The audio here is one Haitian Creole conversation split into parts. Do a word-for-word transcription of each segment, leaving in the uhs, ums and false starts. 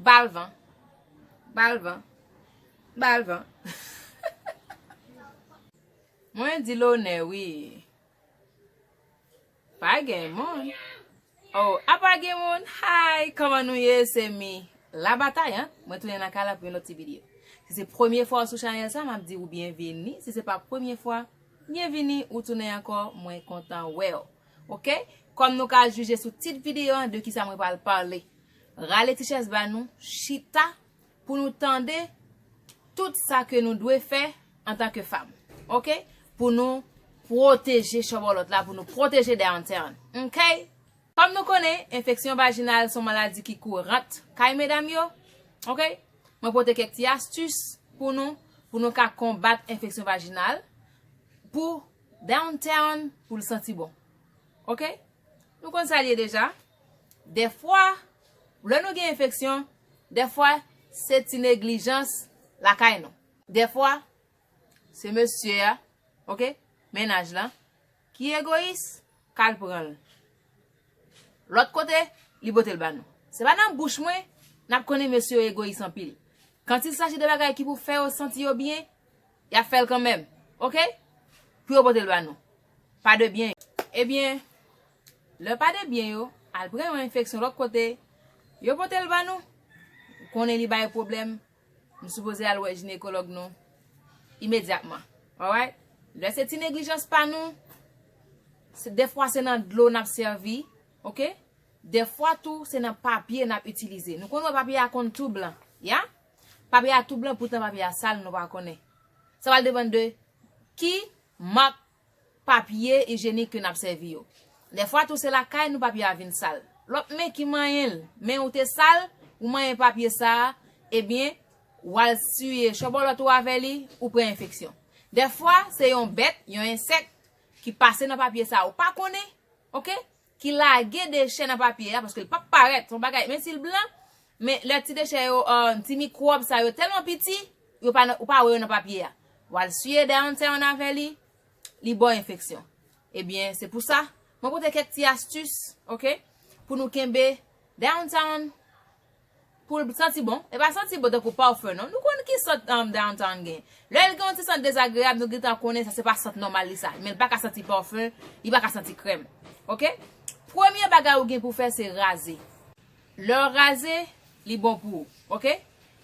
Ba l van. Ba l van. Ba l van. Mwen di lonè, wi. Pa gen moun. Oh, apa gen moun? Hi, kòman nou ye? Se mi, la batayant. Mwen tounen nan kay la pou yon lòt ti videyo. Si se premye fwa w sou chanèl sa, m ap di w byenveni. Si se pa premye fwa, byenveni, ou tounen ankò, mwen kontan wè w. Oke? Kòm nou ka jije sou tit videyo an, de kisa mwen pral pale. Rale ti chèz ba nou, chita, pou nou tande tout sa ke nou dwe fè antanke fanm. Oke? Pou nou pwoteje chòbòlòt la, pou nou pwoteje downtown. Oke? Kòm nou konnen, enfeksyon vajinal se yon maladi ki kourant kay medam yo. Oke? Mwen pote kèk ti astis pou nou, pou nou ka konbat enfeksyon vajinal, pou downtown, pou l santi bon. Oke? Nou konn sa l ye deja. Dèfwa, lè nou gen enfeksyon, dèfwa, se ti neglijans lakay nou. Dèfwa, se mesye a, oke, mennaj lan, ki egoyis, k al pran l. Lòt kote, li pote l ba nou. Se pa nan bouch mwen, n ap konnen mesye yo egoyis anpil. Kantil saji de bagay ki pou fè yo santi yo byen, y ap fè l kanmenm. Oke? Pou yo pote l ba nou. Pa de byen. Ebyen, lè pa de byen yo, al pran yon enfeksyon lòt kote, yo pote l ba nou. Ou konnen li bay pwoblèm, nou sipoze al wè jinekològ nou imedyatman. Alright? Lè se ti neglijans pa nou, se, dèfwa se nan dlo n ap sèvi, oke? Dèfwa tou, se nan papye n ap itilize. Nou konn wè papye a konn tou blan. Ya? Papye a tou blan, poutan papye a sal, nou pa konnen. Sa pral depann de ki mak papye ijyenik ke n ap sèvi yo. Dèfwa tou, se lakay nou papye a vin sal. Lòt men ki manyen l, men ou te sal, ou manyen papye sa a, ebyen, w al siye chòbòlòt ou avè li, ou pran enfeksyon. Dèfwa, se yon bèt, yon ensèk ki pase nan papye sa a, ou pa konnen, oke? Ki lage dechè nan papye a, paske l p ap parèt, se yon bagay, menm si l blan, men lè ti dechè yo, uh, ti mikwòb sa yo tèlman piti, yo pa nan, ou pa wè yo nan papye a. W al siye downtown avè li, li ba w enfeksyon. Ebyen, se pou sa, mwen pote kèk ti astis, oke, pou nou kenbe downtown, pou l santi bon. E pa santi bon tankou pawfen, non. Nou konn ki sant, um, downtown gen. Lè l gen yon ti sant dezagreyab, nou gentan konnen sa se pa sant nòmal li sa. Men l pa ka santi pawfen, li pa ka santi krèm. Oke? Premye bagay ou gen pou fè, se raze. Lè w raze, li bon pou ou. Oke?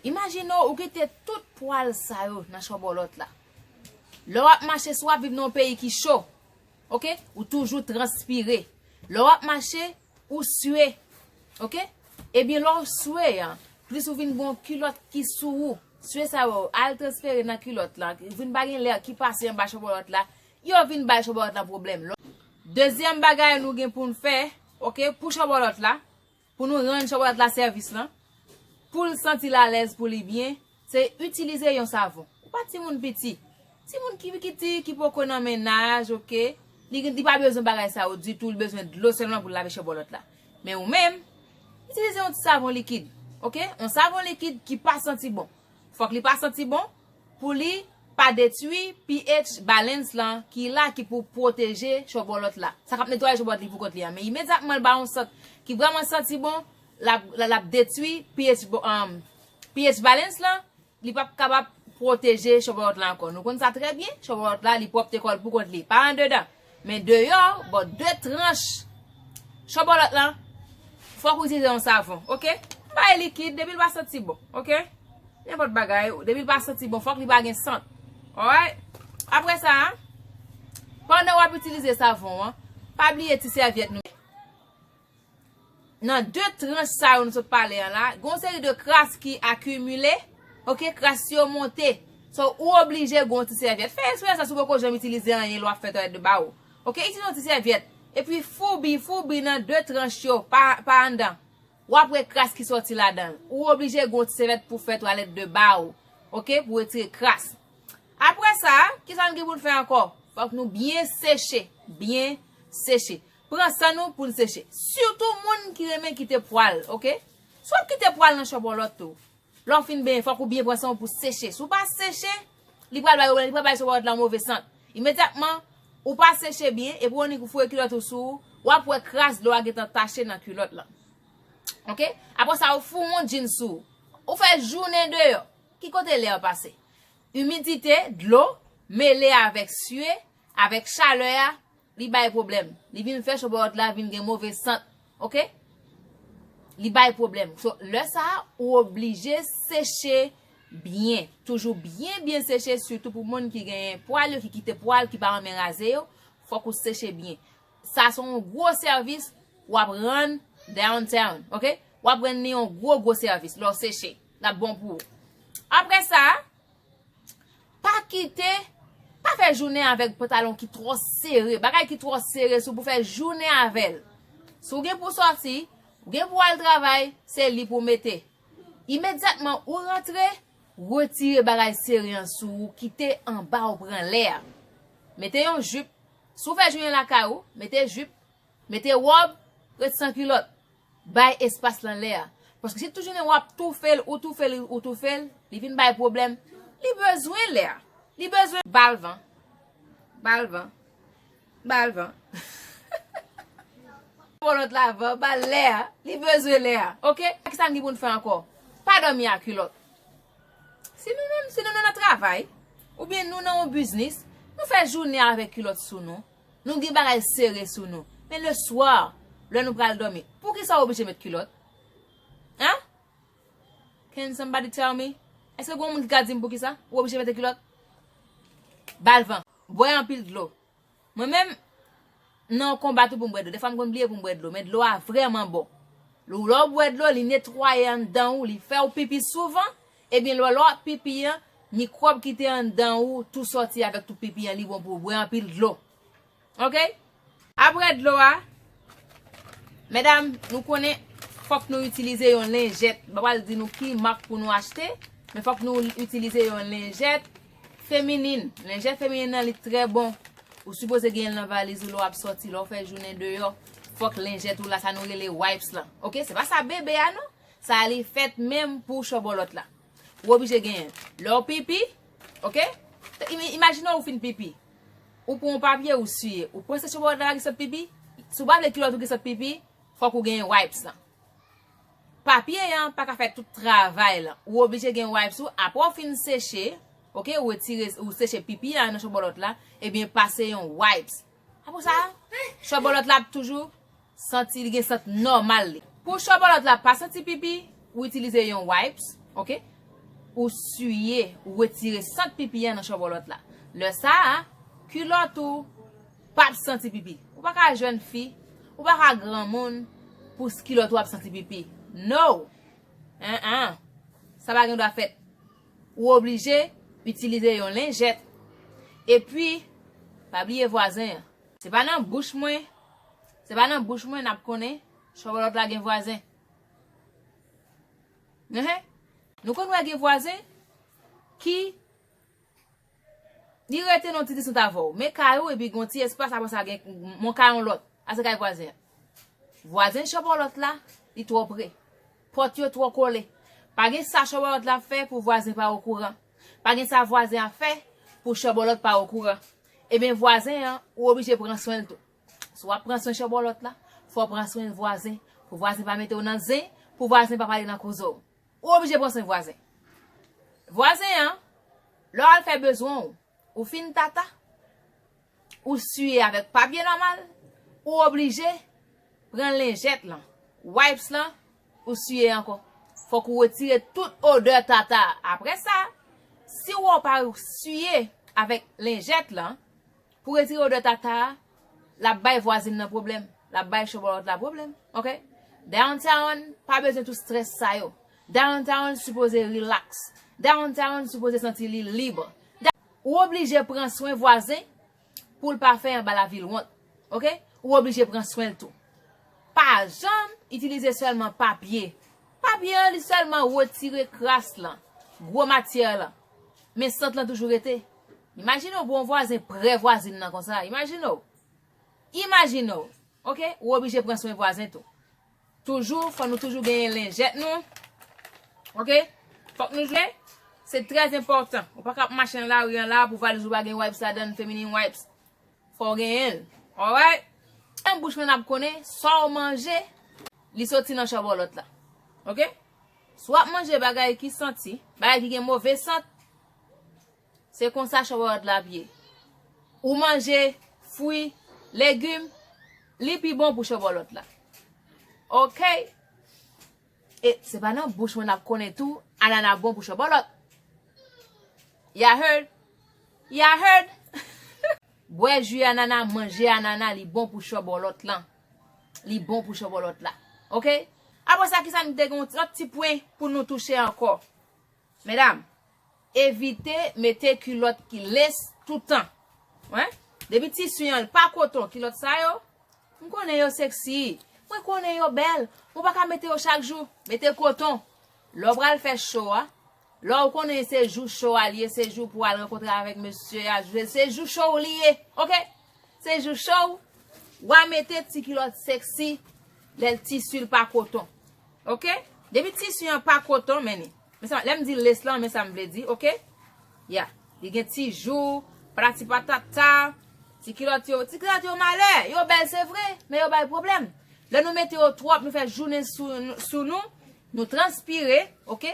Imajine w, ou kite tout pwal sa yo nan chòbòlòt la. Lè w ap mache, si w ap viv nan yon peyi ki cho, oke? Ou toujou transpire. Lè w ap mache, ou swe. Oke? Ebyen, lè w swe a, plis ou vin gen yon kilòt ki sou ou. Swe sa yo al transfere nan kilòt la. Vin pa gen lè ki pase anba chòbòlòt la. Yo vin bay chòbòlòt la pwoblèm. Dezyèm bagay nou gen pou n fè, oke, pou chòbòlòt la, pou nou rann chòbòlòt la sèvis lan, pou l santi l alèz, pou li byen, se itilize yon savon. Ou pa timoun piti. Timoun ki piti, ki poko nan mennaj, oke? Li, li pa bezwen bagay sa yo ditou, li bezwen dlo sèlman pou l lave chòbòlòt la. Men ou menm, itilize yon ti savon likid, oke? Yon savon likid ki pa santi bon. Fòk li pa santi bon, pou li pa detwi pH balance lan ki la, ki pou pwoteje chòbòlòt la. Sa k ap netwaye chòbòlòt li pou kont li an. Men imedyatman l ba yon sant ki vrèman santi bon, l ap, l ap detwi pH bo-, um, pH balance lan, li p ap kapab pwoteje chòbòlòt la ankò. Nou konn sa trè byen, chòbòlòt la, li pwòpte kò l pou kont li, pa andedan. Men deyò, bò de tranch chòbòlòt lan, fòk ou itilize yon savon, oke? Bay likid, depi l pa santi bon, oke? Nenpòt bagay, depi l pa santi bon, fòk li pa gen sant. Alright? Apre sa, pandan w ap itilize savon an, pa bliye ti sèvyèt nou. Nan de tranch sa yo nou sot pale an la, gen yon seri de kras ki akimile, oke, kras yo monte. So, ou oblije gen yon ti sèvyèt. Fè eksperyans la si w poko janm itilize anyen lè w ap fè twalèt de ba ou. Oke, itilize yon ti sèvyèt. Epi foubi, foubi nan de tranch yo, pa, pa anndan. W ap wè kras ki sòti ladan l. Ou oblije gen yon ti sèvyèt pou fè twalèt de ba ou. Oke, pou retire kras. Apre sa, kisa n gen pou n fè ankò? Fòk nou byen seche, byen seche. Pran san nou pou n seche. Sitou moun ki renmen kite pwal, oke? Si w ap kite pwal nan chòbòlòt tou, lè w fin benyen, fòk ou byen pran san w pou seche. Si w pa seche, li pral bay, li pral bay chòbòlòt la move sant. Imedyatman, ou pa seche byen, epi w annik ou foure kilòt ou sou ou, w ap wè kras dlo a gentan tache nan kilòt lan. Ok? Apre sa, ou foure yon djins sou ou. Ou fè jounen deyò. Ki kote lè a pase? Imidite, dlo, mele avèk sye, avèk chalè a, li bay pwoblèm. Li vin fè chòbòlòt la vin gen move sant. Ok? Li bay pwoblèm. So, lè sa a, ou oblije seche byen. Toujou byen, byen seche, sitou pou moun ki genyen pwal yo, ki kite pwal, ki pa renmen raze yo. Fòk ou seche byen. Sa se yon gwo sèvis w ap rann downtown, ok? W ap rann li yon gwo, gwo sèvis lè w seche. L ap bon pou ou. Apre sa, pa kite, pa fè jounen avèk pantalon ki twò sere, bagay ki twò sere sou pou fè jounen avè l. Si w gen pou w sòti, ou gen pou w al travay, se li pou w mete. Imedyatman ou rantre, retire bagay sere an sou ou, kite anba w pran lè a. Mete yon jip. Si w fè jounen lakay ou, mete jip, mete wòb, ret san kilòt. Bay espas lan lè a. Paske si tout jounen w ap toufe l, ou toufe l, ou toufe l, li vin bay pwoblèm. Li bezwen lè a. Li bezwen ba l van. Ba l van. Ba l van. Chòbòlòt la van, ba l lè a. Li bezwen lè a. Ok? Kisa n gen pou n fè ankò? Pa dòmi a kilòt. Si nou menm, si nou, nou nan travay, oubyen nou nan yon biznis, nou fè jounen avèk kilòt sou nou. Nou gen bagay sere sou nou. Men leswa, lè nou pral dòmi, poukisa w oblije met kilòt? Hein? Can somebody tell me? Èske gen yon moun ki ka di m poukisa ou oblije mete kilòt? Ba l van. Bwè anpil dlo. Mwen menm, nan yon konba tou pou m bwè dlo. Defwa m konn bliye pou m bwè dlo, men dlo a vrèman bon. Lè w bwè dlo, li netwaye anndan ou, li fè w pipi souvan. Ebyen, lè w ap pipi an, mikwòb ki te anndan ou tou sòti avèk tout pipi an, li bon pou w. Bwè anpil dlo. Ok? Apre dlo a, medam, nou konnen fòk nou itilize yon lenjèt. M pa pral di nou ki mak pou nou achte, men fòk nou itilize yon lenjèt feminin. Lenjèt feminin nan, li trè bon. Ou sipoze genyen l nan valiz ou lè w ap sòti, lè w fè jounen deyò. Fòk lenjèt ou la, sa nou rele wipes lan. Ok? Se pa sa bebe a non. Sa li fèt menm pou chòbòlòt la. Ou oblije genyen l. Lè w pipi, ok? Im- Imajine w fin pipi. Ou pran yon papye, ou siye. Ou pran se chòbòlòt la ki sot pipi. Si w pa vle kilòt ou ki sot pipi, fòk ou genyen wipes lan. Papye an pa ka fè tout travay lan. Ou oblije gen wipes ou. Apre w fin seche, ok, ou retire, ou seche pipi a nan chòbòlòt la, ebyen pase yon wipes. Apre sa, chòbòlòt la ap toujou santi li gen sant nòmal li. Pou chòbòlòt la pa santi pipi, ou itilize yon wipes, ok? Ou siye, ou retire sant pipi an nan chòbòlòt la. Lè sa a, kilòt ou p ap santi pipi. Ou pa ka jèn fi, ou pa ka granmoun pou kilòt ou ap santi pipi. No! An an. Sa pa gen dwa fèt. Ou oblije itilize yon lenjèt. Epi, pa bliye vwazen an. Se pa nan bouch mwen, se pa nan bouch mwen n ap konnen chòbòlòt la gen vwazen. Enhen. Nou konn wè gen vwazen ki li rete nan ti distant avè w. Men kay ou epi gen yon ti espas apre sa gen yon kay yon lòt. A se kay vwazen an. Vwazen chòbòlòt la, li twò pre. Pòt yo twò kole. Pa gen sa chòbòlòt la ap fè pou vwazen pa okouran. Pa gen sa vwazen ap fè pou chòbòlòt pa okouran. Ebyen vwazen an, ou oblije pran swen l tou. Si w ap pran swen chòbòlòt la, fò w pran swen vwazen. Pou vwazen pa mete w nan zen, pou vwazen pa pale nan koze w. Ou oblije pran swen vwazen. Vwazen an, lè w al fè bezwen w, ou fin tata, ou siye avèk papye nòmal, ou oblije pran lenjèt lan, wipes lan, ou siye ankò. Fòk ou retire tout odè tata a. Apre sa, si w pa siye avèk lenjèt lan, pou retire odè tata a, l ap bay vwazin nan pwoblèm. L ap bay chòbòlòt la pwoblèm. Ok? Downtown pa bezwen tout strès sa yo. Downtown sipoze relax. Downtown sipoze santi li lib. Da- Ou oblije pran swen vwazen pou l pa fè anba lavil wont. Ok? Ou oblije pran swen l tou. Pa janm itilize sèlman papye. Papye an li sèlman retire kras lan, gwo matyè lan. Men sant lan toujou rete. Imajine w pou yon vwazen pre vwazin nan konsa. Imajine w. Imajine w. Ok? Ou oblije pran swen vwazen tou. Toujou, fò nou toujou genyen lenjèt nou. Ok? Fòk nou jwe. Se trè enpòtan. Ou pa ka ap mache nan lari an la pou valiz ou pa gen wipes ladan, feminine wipes. Fò w genyen l. Alright? Nan bouch mwen n ap konnen, sa w manje, li soti nan chòbòlòt la. Ok? Si w ap manje bagay ki santi, bagay ki gen move sant, se konsa chòbòlòt la ap ye. Ou manje fwi, legim, li pi bon pou chòbòlòt la. Ok? E se pa nan bouch mwen n ap konnen tou, anana bon pou chòbòlòt. Ya heard? Ya heard? Bwè ji anana, manje anana, li bon pou chòbòlòt lan. Li bon pou chòbòlòt la. Ok? Apre sa, kisa n te gen yon lòt ti pwen pou nou touche ankò? Medam, evite mete kilòt ki les toutan. Wen? Depi tisi an pa koton, kilòt sa yo, m konnen yo seksi. Mwen konnen yo bèl. Ou pa ka mete yo chak jou. Mete koton. Lè w pral fè cho a, lè w konnen se jou cho a l ye, se jou pou w al rankontre avèk mesye a, se jou cho w li ye. Ok? Se jou cho w, w a mete ti kilòt seksi, lè l tisi l pa koton. Ok? Depi tisi an pa koton, men ni. Men sa, lè m di les lan, men sa m vle di, ok? Ya. Li gen ti jou, patati patata, ti kilòt yo, ti kilòt yo malè, yo bèl se vre, men yo bay pwoblèm. Lè nou mete yo twòp, nou fè jounen sou, sou nou, nou transpire, ok?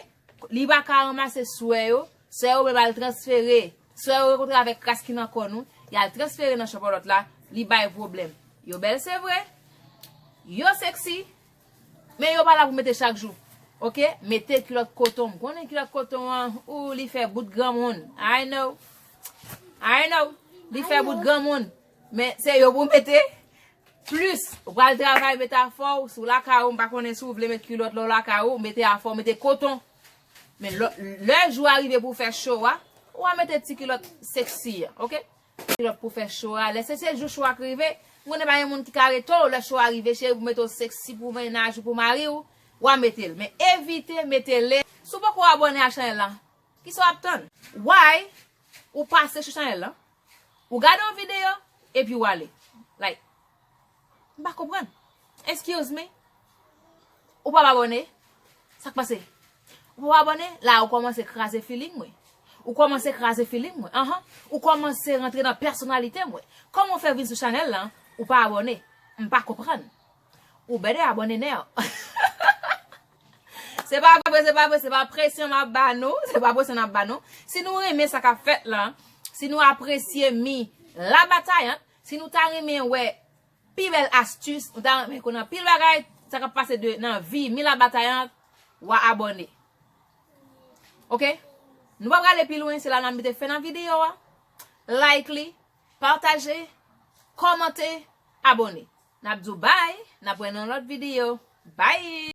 Li pa ka ranmase swè yo, swè yo menm al transfere, swè yo rankontre avèk kras ki nan kò nou, y al transfere nan chòbòlòt la, li bay pwoblèm. Yo bèl se vre, yo seksi, men yo pa la pou mete chak jou. Ok? Mete kilòt koton. M konnen kilòt koton an, ou li fè bout granmoun. I know. I know. Li fè bout granmoun. Men se yo pou mete. Plis, ou pral travay, mete afè w, si w lakay ou, m pa konnen si w vle met kilòt lè w lakay ou, mete afè w, mete koton. Men lè, lè jou a rive pou w fè cho a, ou a mete ti kilòt seksi a, ok? Kilòt pou fè cho a. Lè se, se jou cho a k rive, m konnen pa gen moun ki ka rete w lè cho a rive, cheri, pou mete w seksi pou mennaj ou, pou mari w, w a mete l. Men evite mete le. Si w poko abòne a chanèl la, kisa w ap tann? Why ou pase sou chanèl la, ou gade yon videyo, epi w ale? Like, m pa konprann. Excuse me. Ou pa abòne? Sa k pase? Ou pa abòne? La, ou kòmanse kraze feeling mwen. Ou kòmanse kraze feeling mwen. Anhan. Ou kòmanse rantre nan pèsonalite mwen. Kòman w fè vin sou chanèl la, ou pa abòne? M pa konprann. Ou bèdè abòne nè. Se pa vre, se pa vre, se pa presyon m ap ba nou, se pa presyon m ap ba nou. Si nou renmen sa k ap fèt la, si nou apresye mi labatayant, si nou ta renmen wè pi bèl astis, nou ta renmen konnen anpil bagay, sa k ap pase de, nan vi mi labatayant, w a abòne. Ok? Nou pa prale pi lwen, se la n ap mete fen nan videyo a. Like li, pataje, kòmante, abòne. N ap di w bye, n ap wè nan lòt videyo. Bye!